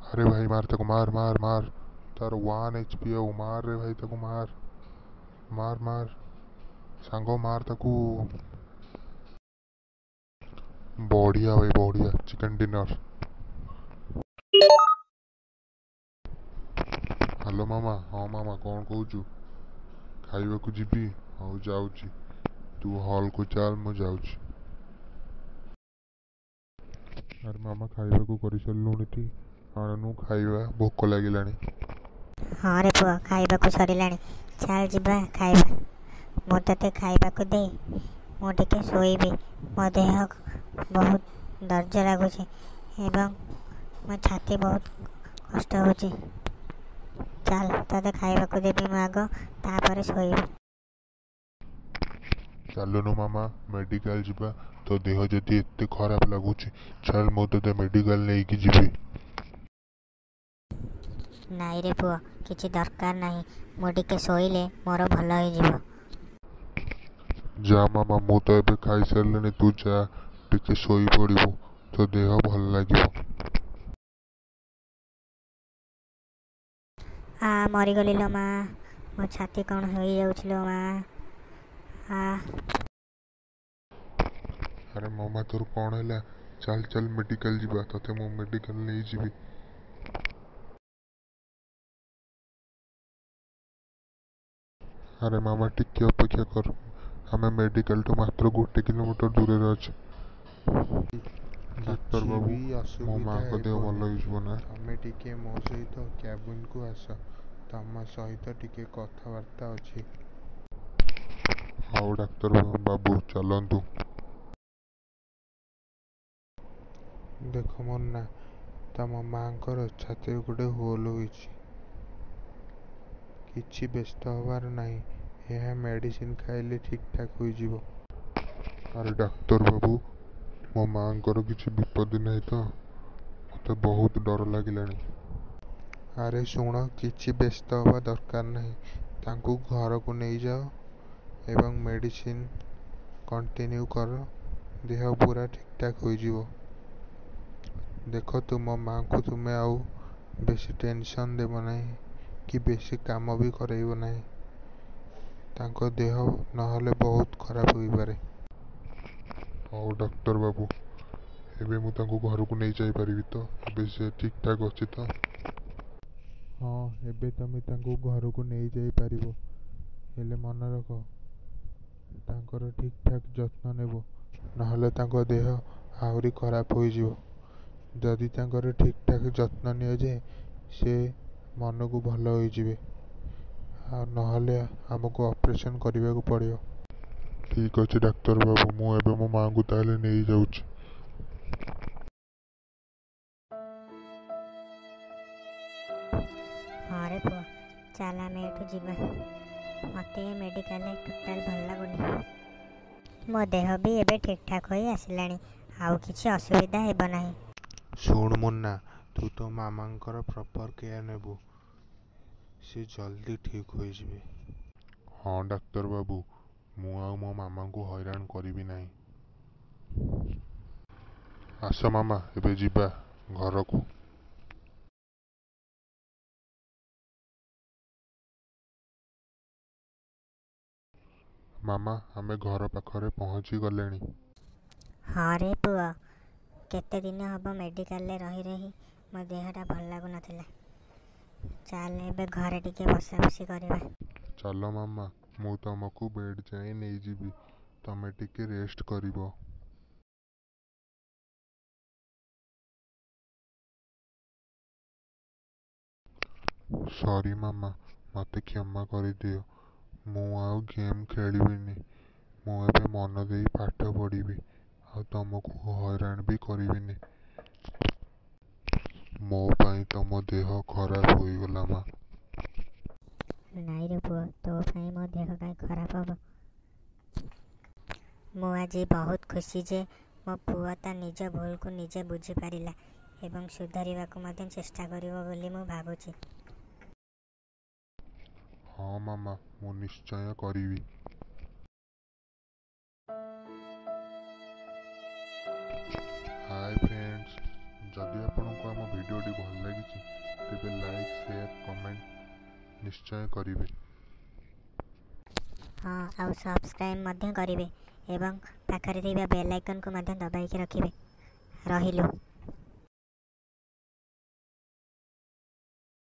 ଆରେ ଭାଇ ମାର ତାକୁ, ମାର ମାର ମାର। ତାର 1 HP ଆଉ। ମାର ରେ ଭାଇ ତାକୁ, ମାର ମାର ମାର ସାଙ୍ଗ, ମାର ତାକୁ। ବଢ଼ିଆ ଭାଇ ବଢ଼ିଆ, ଚିକେନ୍ ଡିନର୍। ହ୍ୟାଲୋ ମାମା। ହଁ ମାମା, କ'ଣ କହୁଛୁ? ଖାଇବାକୁ ଯିବି? ହଉ ଯାଉଛି, ତୁ ହଲ୍କୁ ଚାଲ, ମୁଁ ଯାଉଛି। ଆରେ ମାମା, ଖାଇବାକୁ କରିସାରିଲୁଣି ଟି? ଆଣୁନୁ ଖାଇବା, ଭୋକ ଲାଗିଲାଣି। ହଁ ରେ ପୁଅ, ଖାଇବାକୁ ସରିଲାଣି, ଚାଲ ଯିବା ଖାଇବା। ମୁଁ ତୋତେ ଖାଇବାକୁ ଦେଇ ମୁଁ ଟିକେ ଶୋଇବି। ମୋ ଦେହ ବହୁତ ଦରଜ ଲାଗୁଛି ଏବଂ ମୋ ଛାତି ବହୁତ କଷ୍ଟ ହେଉଛି। ଚାଲ, ତୋତେ ଖାଇବାକୁ ଦେବି ମୁଁ ଆଗ, ତାପରେ ଶୋଇବି। ଚାଲୁନୁ ମାମା, ମେଡ଼ିକାଲ ଯିବା। ତୋ ଦେହ ଯଦି ଏତେ ଖରାପ ଲାଗୁଛି, ଚାଲ ମୁଁ ତୋତେ ମେଡ଼ିକାଲ ନେଇକି ଯିବି। ନାଇଁ ରେ ପୁଅ, କିଛି ଦରକାର ନାହିଁ। ମୁଁ ଟିକେ ଶୋଇଲେ ମୋର ଭଲ ହେଇଯିବ। ଯା ମାମା, ମୁଁ ତ ଏବେ ଖାଇସାରିଲିଣି। ତୁ ଯା, ଟିକେ ଶୋଇପଡ଼ିବୁ, ତୋ ଦେହ ଭଲ ଲାଗିବ। ଆ, ମରିଗଲି ଲୋ ମା, ମୋ ଛାତି କ'ଣ ହେଇଯାଉଛି ଲୋ ମା, ଆ। ଆରେ ମାମା, ତୋର କ'ଣ ହେଲା? ଚାଲ ଚାଲ, ମେଡ଼ିକାଲ ଯିବା, ତୋତେ ମୁଁ ମେଡ଼ିକାଲ ନେଇଯିବି। ଆରେ ମାମା, ଟିକେ ଅପେକ୍ଷା କର, ଆମେ ମେଡ଼ିକାଲଠୁ ମାତ୍ର 1 କିଲୋମିଟର ଦୂରରେ ଅଛେ। ଡାକ୍ତର କିଛି ବାବୁ, ବି ମୋ ଅସୁବିଧା ମାଙ୍କ ଦେହ ଭଲ ହେବନି। ହେଇଯିବ ନା? ତମେ ଟିକେ ମୋ ସହିତ କ୍ୟାବିନକୁ ଆସ, ତମ ସହିତ ଟିକେ କଥାବାର୍ତ୍ତା ଅଛି। ହଉ ଡାକ୍ତର ବାବୁ, ଚାଲନ୍ତୁ। ଦେଖ ମୁନ୍ନା, ତମ ମାଙ୍କର ଛାତିରେ ଗୋଟେ ହୋଲ୍ ହୋଇଛି। କିଛି ବ୍ୟସ୍ତ ହେବାର ନାହିଁ, ଏହା ମେଡ଼ିସିନ ଖାଇଲେ ଠିକ୍ ଠାକ୍ ହୋଇଯିବ। ଆରେ ଡାକ୍ତର ବାବୁ, ମୋ ମାଙ୍କର କିଛି ବିପତ୍ତି ନାହିଁ ତ? ମୋତେ ବହୁତ ଡର ଲାଗିଲାଣି। ଆରେ ଶୁଣ, କିଛି ବ୍ୟସ୍ତ ହେବା ଦରକାର ନାହିଁ। ତାଙ୍କୁ ଘରକୁ ନେଇଯାଅ ଏବଂ ମେଡ଼ିସିନ କଣ୍ଟିନ୍ୟୁ କର, ଦେହ ପୁରା ଠିକ୍ ଠାକ୍ ହୋଇଯିବ। ଦେଖ, ତୁମ ମାଙ୍କୁ ତୁମେ ଆଉ ବେଶୀ ଟେନସନ୍ ଦେବ ନାହିଁ କି ବେଶୀ କାମ ବି କରାଇବ ନାହିଁ। ତାଙ୍କ ଦେହ ନହେଲେ ବହୁତ ଖରାପ ହୋଇପାରେ। ହଉ ଡାକ୍ତର ବାବୁ, ଏବେ ମୁଁ ତାଙ୍କୁ ଘରକୁ ନେଇ ଯାଇପାରିବି ତ? ଏବେ ସେ ଠିକ୍ ଠାକ୍ ଅଛି ତ? ହଁ, ଏବେ ତମେ ତାଙ୍କୁ ଘରକୁ ନେଇଯାଇପାରିବ। ହେଲେ ମନେ ରଖ, ତାଙ୍କର ଠିକ୍ ଠାକ୍ ଯତ୍ନ ନେବ, ନହେଲେ ତାଙ୍କ ଦେହ ଆହୁରି ଖରାପ ହୋଇଯିବ। ଯଦି ତାଙ୍କର ଠିକ୍ ଠାକ୍ ଯତ୍ନ ନିଆଯାଏ, ସେ ମନକୁ ଭଲ ହୋଇଯିବେ, ଆଉ ନହେଲେ ଆମକୁ ଅପରେସନ୍ କରିବାକୁ ପଡ଼ିବ। ଠିକ୍ ଅଛି ଡାକ୍ତର ବାବୁ, ମୁଁ ଏବେ ମୋ ମାଆଙ୍କୁ ତାହେଲେ ନେଇଯାଉଛି। ହଁ ରେ ପୁଅ, ଚାଲ ଆମେ ଏଠୁ ଯିବା। ମୋତେ ଏ ମେଡ଼ିକାଲରେ ଟୋଟାଲ ଭଲ ଲାଗୁନି। ମୋ ଦେହ ବି ଏବେ ଠିକ୍ ଠାକ୍ ହୋଇ ଆସିଲାଣି, ଆଉ କିଛି ଅସୁବିଧା ହେବ ନାହିଁ। ଶୁଣ ମୁନ୍ନା, ତୁ ତୋ ମାମାଙ୍କର ପ୍ରପର୍ କେୟାର ନେବୁ, ସେ ଜଲ୍ଦି ଠିକ୍ ହୋଇଯିବେ। ହଁ ଡାକ୍ତର ବାବୁ, ମୁଁ ଆଉ ମୋ ମାମାଙ୍କୁ ହଇରାଣ କରିବି ନାହିଁ। ଆସ ମାମା, ଏବେ ଯିବା ଘରକୁ। ମାମା, ଆମେ ଘର ପାଖରେ ପହଞ୍ଚି ଗଲେଣି। ହଁ ରେ ପୁଅ, କେତେ ଦିନ ହେବ ମେଡ଼ିକାଲରେ ରହି ରହି ମୋ ଦେହଟା ଭଲ ଲାଗୁନଥିଲା। ଚାଲ, ଏବେ ଘରେ ଟିକେ ବସାବସି କରିବା। ଚାଲ ମାମା, ମୁଁ ତମକୁ ବେଡ଼୍ ଯାଏଁ ନେଇଯିବି, ତମେ ଟିକେ ରେଷ୍ଟ କରିବ। ସରି ମାମା, ମୋତେ କ୍ଷମା କରିଦିଅ। ମୁଁ ଆଉ ଗେମ୍ ଖେଳିବିନି। ମୁଁ ଏବେ ମନ ଦେଇ ପାଠ ପଢ଼ିବି, ଆଉ ତମକୁ ହଇରାଣ ବି କରିବିନି। ମୋ ପାଇଁ ତମ ଦେହ ଖରାପ ହୋଇଗଲା ମା। ନାଇଁ ରେ ପୁଅ, ତୋ ପାଇଁ ମୋ ଦେହ କାହିଁ ଖରାପ ହେବ? ମୁଁ ଆଜି ବହୁତ ଖୁସି ଯେ ମୋ ପୁଅ ତା ନିଜ ଭୁଲକୁ ନିଜେ ବୁଝିପାରିଲା ଏବଂ ସୁଧାରିବାକୁ ମଧ୍ୟ ଚେଷ୍ଟା କରିବ ବୋଲି ମୁଁ ଭାବୁଛି। ହଁ ମାମା, ମୁଁ ନିଶ୍ଚୟ କରିବି। ହାଏ ଫ୍ରେଣ୍ଡସ୍, ଯଦି ଆପଣଙ୍କୁ ଆମ ଭିଡ଼ିଓଟି ଭଲ ଲାଗିଛି ତେବେ ଲାଇକ୍, ସେୟାର, କମେଣ୍ଟ ନିଶ୍ଚୟ କରିବେ। ହଁ, ଆଉ ସବସ୍କ୍ରାଇବ୍ ମଧ୍ୟ କରିବେ ଏବଂ ପାଖରେ ଥିବା ବେଲ୍ ଆଇକନ୍କୁ ମଧ୍ୟ ଦବାଇକି ରଖିବେ। ରହିଲୁ।